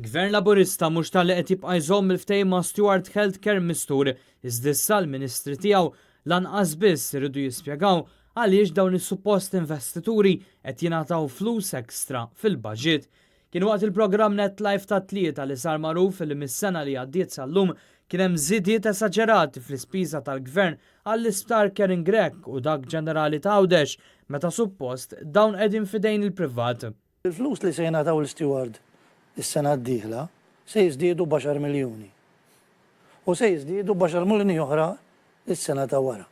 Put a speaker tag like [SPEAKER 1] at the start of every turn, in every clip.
[SPEAKER 1] Gvern Laburista mhux talli qed jibqa' jżomm il-ftehim ma' Steward Healthcare mistur, iżda issa l-Ministri tiegħu lanqas biss iridu jispjegaw għaliex dawn is-suppost investituri qed jingħataw flus extra fil-budget. Kien waqt il-programm Net Live tat-Tlieta li sar magħruf li mis-sena li għaddiet sal-lum kien hemm żidiet esaġerati fl-ispiża tal-Gvern għall-Isptar Karen Grech u dak Ġenerali ta' Għawdex meta suppost dawn qegħdin f'idejn il-privat.
[SPEAKER 2] Il-flus li se jingħataw lil Steward is-sena d-dieħla se jiżdiedu b'għaxar miljuni. U se jiżdiedu b'għaxar muljuni oħra s-sena ta' wara.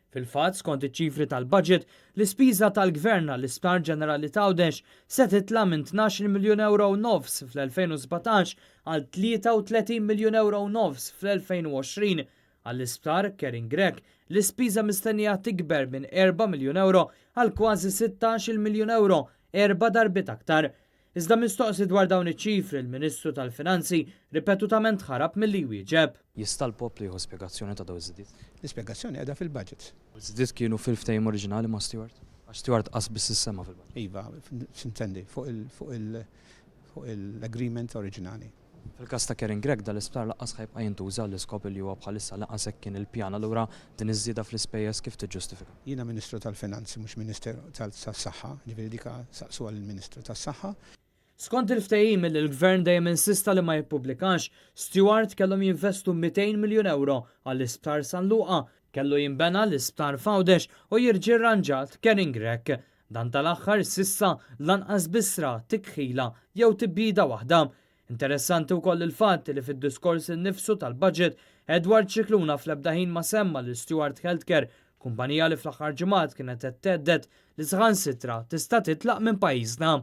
[SPEAKER 1] Fil-fatt, skont iċ-ċifri tal-budget, l-ispiża tal-Gvern għall-Isptar Ġenerali t'Għawdex se titla' minn 12 miljun ewro u nofs fl-2017 għal 33 miljun ewro u nofs fl-2020. Għall-Isptar Karen Grech, l-ispiża mistennija tikber minn erba' miljun ewro għal kważi sittax-il miljun ewro, erba' darbiet aktar. Iżda mistoqsi dwar dawn iċ-ċifri, il-Ministru tal-Finanzi ripetutament ħarab milli jwieġeb.
[SPEAKER 3] Jista' l-poplu jieħu spjegazzjoni ta' dawn iż-żidiet?
[SPEAKER 4] L-ispjegazzjoni qiegħda fil-budget.
[SPEAKER 3] U ż-żidiet kienu fil-ftehim oriġinali ma' Steward? Għax Steward qas biss issemma fil-budget.
[SPEAKER 4] Iva, x'intendi, fuq l-agreement oriġinali.
[SPEAKER 3] Fil-każ ta' Karen Grech, dan l-isptar lanqas ħa jibqa' jintuża għall-iskop li huwa bħalissa, lanqas hekk kien il-pjan. Allura din iż-żieda fl-ispejjeż kif tiġġustifika?
[SPEAKER 4] Jiena Ministru tal-Finanzi mhux Ministeru tas-Saħħa, jiġifieri dik saqsuha lill-Ministru tas-Saħħa.
[SPEAKER 1] Skont il-ftehim li l-Gvern dejjem insista li ma jippubblikax, Steward kellhom jinvestu 200 miljun ewro għall-Isptar San Luqa, kellu jinbena l-isptar f'Għawdex u jirġi rranġat Karen Grech. Dan tal-aħħar s'issa lanqas biss ra tikħila jew tibjida waħda. Interessanti wkoll il-fatt li fid-diskors innifsu tal-budget, Edward Scicluna fl-ebda ħin ma semma lil Steward Healthcare, kumpanija li fl-aħħar ġimgħat kienet qed thedded li saħansitra tista' titlaq minn pajjiżna.